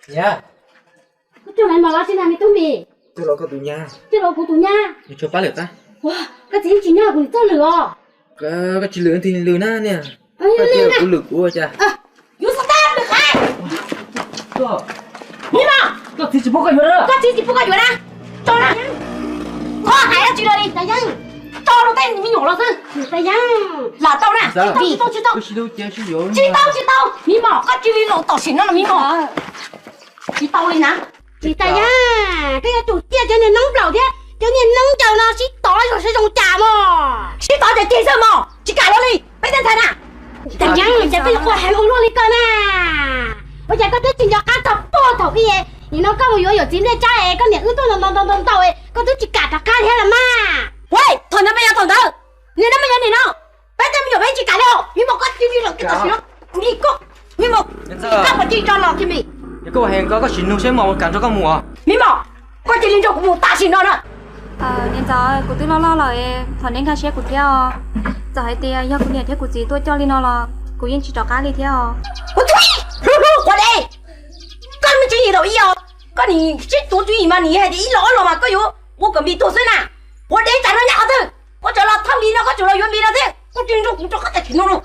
Niam, koj coj los los tsis nag me tub Mim? Coj los koj tus nyab. Coj los kuv tus nyab? Nws tsis pab lwm tab. Ua, koj txiv tsis nyob kuv txoj lwm os. Koj tsis lwm tig lwm na niam. Koj cia kuv lwm kuv ua cas. Yuav xav tab lwm qhov. Mim Mos, koj txiv tsis pub koj yuav na. Koj txiv tsis pub koj yuav na. Tso na. Koj hais dab tsi los li? Tso rau tej me nyuam los xwb. Lam tau na. Tsis tau, tsis tau, tsis tau. Tsis tau, tsis tau. Mim Mos, koj cia li los tam sim no los Mim Mos. Tsis tau li na. Tsis tas yog koj yuav tsum ciaj cov niag noob nplaum thiab cov niag noob ncaws no sib tov los zoo cas mos. Sib tov ces ceg xwb mos, tsis kam los li peb thiaj ntxhais na. Tsis tas yog ces peb yuav ua heev ua luaj li koj na. Ua cas koj twb tsis nco qab txog puag thaum ub, nim no koj mus yuav yawm txiv Npliaj Tsab es koj niam wb tuaj ntaus ntaus ntaus ntaus, koj twb tsis kam rov qab thiab los mas. Ua, thaum ntawd peb yuav thaum ntawd, nim no peb yuav nim no, peb tej me nyuam peb tsis kam li. Mim Mos, koj cia li los tam sim no, Mim Mos, koj puas tsis tso los kiag Mim? Yog koj heev ko koj sim nug seb Mim Mos kam nrog koj mus os. Mim Mos, koj cia li nrog kuv mus tam sim no na. Niam ntxawm, kuv twb loj loj lawm, thov neb nkag siab kuv thiab os. Txawm hais tias yog kuv niam thiab kuv txiv tuaj coj li no los kuv yeej tsis rov qab li thiab os. Ua txuj ib hlub hlub quav dev, koj me tswv yim thaum ub os, koj nim sib tuav tswv yim mas nim hais tias ib los ob los mas koj yuav ua kom Npis tuag xwb na. Quav dev, tam no nyab qhov twg? Koj tseem los thab Npis no, koj tseem los yuav Npis no thiab, koj cia li nrog kuv rov qab tam sim no los.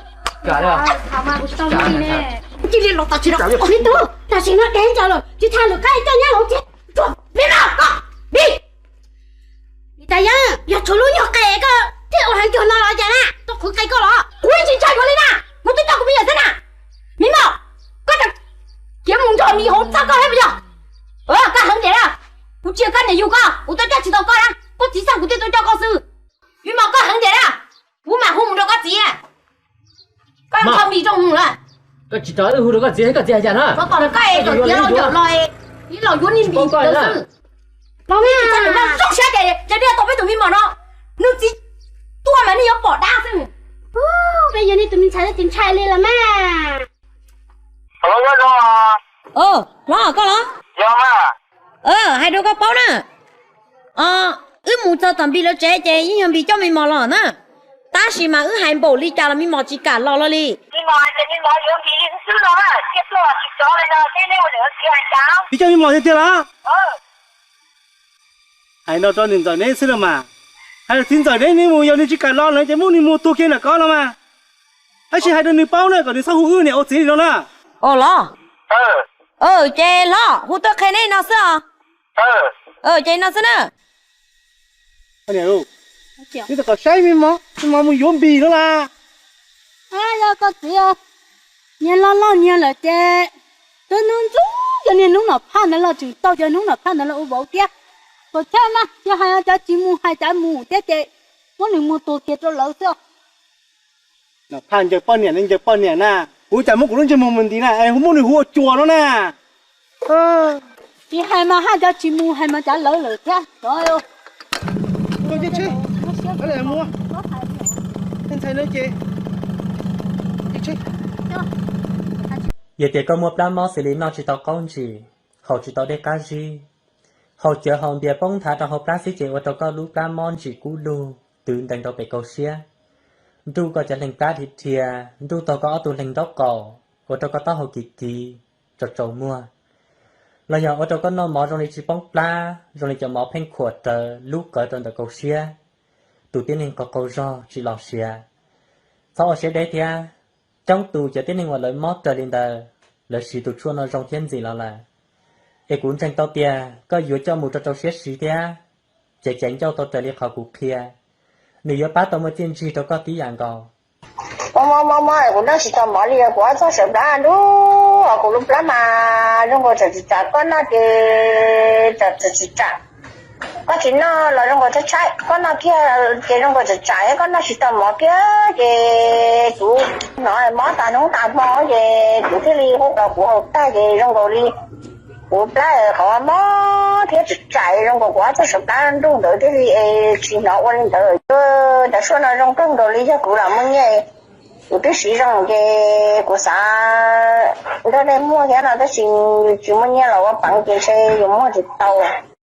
Cia li los tam sim no, tam sim no dev ntsaws lawm, tsis tas lwm qab coj nyab los thiab. Mim Mos, koj, Npis. Nim tas yog, yog tshuav lub nyuag qe koj thiaj ua heev cuag no los cas na, tau qhwv qe koj los? Kuv yeej tsis ntshai yuav li na, kuv twb coj kuv me nyuam xwb na. Mim Mos, koj tseem khiav mus nrog Npis hauv txaj koj thiab puas yog? Koj heev tiag na, kuv tsis yog koj niam yug koj, kuv twb coj tsis tau koj na, koj txiv xaj kuv thiaj tuaj coj koj xwb. Mim Mos, koj heev tiag na, kuv mam hu mus rau koj txiv. Koj nrog Npis rau mus lawm. Koj tsis tau hu rau koj txiv, koj txiv hais cas na? Koj kom koj es kom tiav los ncaum los, ib los yuav niag Npis xwb. Los nej zoo siab ces nej tau peb tus me mos no, nws txiv tuaj mas nej yuav pom dab xwb. Peb yog nej tus me ntxhais tsis ntshai li los mas. Hlob, koj los? Hais rau koj paub na, wb mus txog tom Npis lawv tsev ces yeej yog Npis coj me mos los na, tab sis mas wb hais npaum li cas los me mos tsis kam los los li. Npis coj me mos tiag tiag los? Hais no rau niam ntxawm neb xwb los mas. Hais tias txiv ntxawm neb, neb mus yog nws tsis kam los lawm ces muab nws mus tua kiag nram kov no mas. Tab sis hais rau nws paub na kom nws txhob hu wb niam ua txiv li no na. Los, ces los hu tuaj qhia neb no xwb os. Ces no xwb na. Neb rov qab saib me mos, me mos mus yuav Npis no las. Yog koj txiv, niag loj loj niag lawm ces twb hnub ntxub cov niag noob Nom Phaj ntawd los tseem tau cov noob Nom Phaj ntawd los ua vauv thiab. Puas chawj mas, yog hais cov tsis mus hais cov mus thiab ces muab nws mus tua kiag rau lawv xwb. Nom Phaj ncaws poj niam ne, ncaws poj niam na. Kuv cas muab kuv lub ntsej muag mus nti na es hu muab nws hu ua cuas no na. Tsis hais mas haj cov tsis mus hais mas cov lawv lawm thiab. Yog tias koj muaj plab mob xws li noj tsis tau qaub ntsis, haus tsis tau dej qab zib, haus cawv haus npias poob nthav rau hauv plab xwb ces ua rau koj lub plab mob ntsim kub lug twv ntees rau pem kaum siab, nruj koj cov leeg plab dhia dhia, nruj tag koj ob tug leeg nraub qaum, ua rau koj taub hau kiv kiv, tsaus tsaus muag, los yog ua rau koj noj mov zoo li tsis poob plab, zoo li cov mov pheej khuam rawv lub qawv rau ntawm kaum siab, tus tib neeg qaug qaug zog tsis los siav. Txhob ua siab deb thiab. Coob tus cov tib neeg uas lawv mob raws li ntawd, lawv siv tus tshuaj no zoo thiab ntxim los lawm. Es kuv ntseeg tau tias koj yuav coj mus rau rau siab siv thiab, ces caiv ncauj tau raws li qhov kuv qhia, nws yuav pab tau muaj txiaj ntsig rau koj tib yam nkaus. Mob mob mob, kuv noj tsis tau mov li, kuv ob txoj saw plab nruj, kuv lub plab mas zoo nkaus tsam tsis tsam, koj noj ces tsam tsis tsam, koj tsis noj los zoo nkaus tshaib tshaib, koj noj kiag ces zoo nkaus tsam tsam, koj noj tsis tau mov kiag ces kuv hnov mob tas hnub tas hmo ces kuv thiaj li hu los kuv haus tag ces zoo nkaus li kuv plab qhov mob thiab tsam tsam zoo nkaus kuv ob txoj saw plab nruj ntawd thiaj li tsis hnov ua li ntawd. Cov suab no zoo kawg nkaus li, yog kuv los muaj nyiaj kuv twb siv zoo ces kuv xav nrog nej muag thiab no, tab sis tsis muaj nyiaj los ua peev ces ntshe yuav muag tsis tau.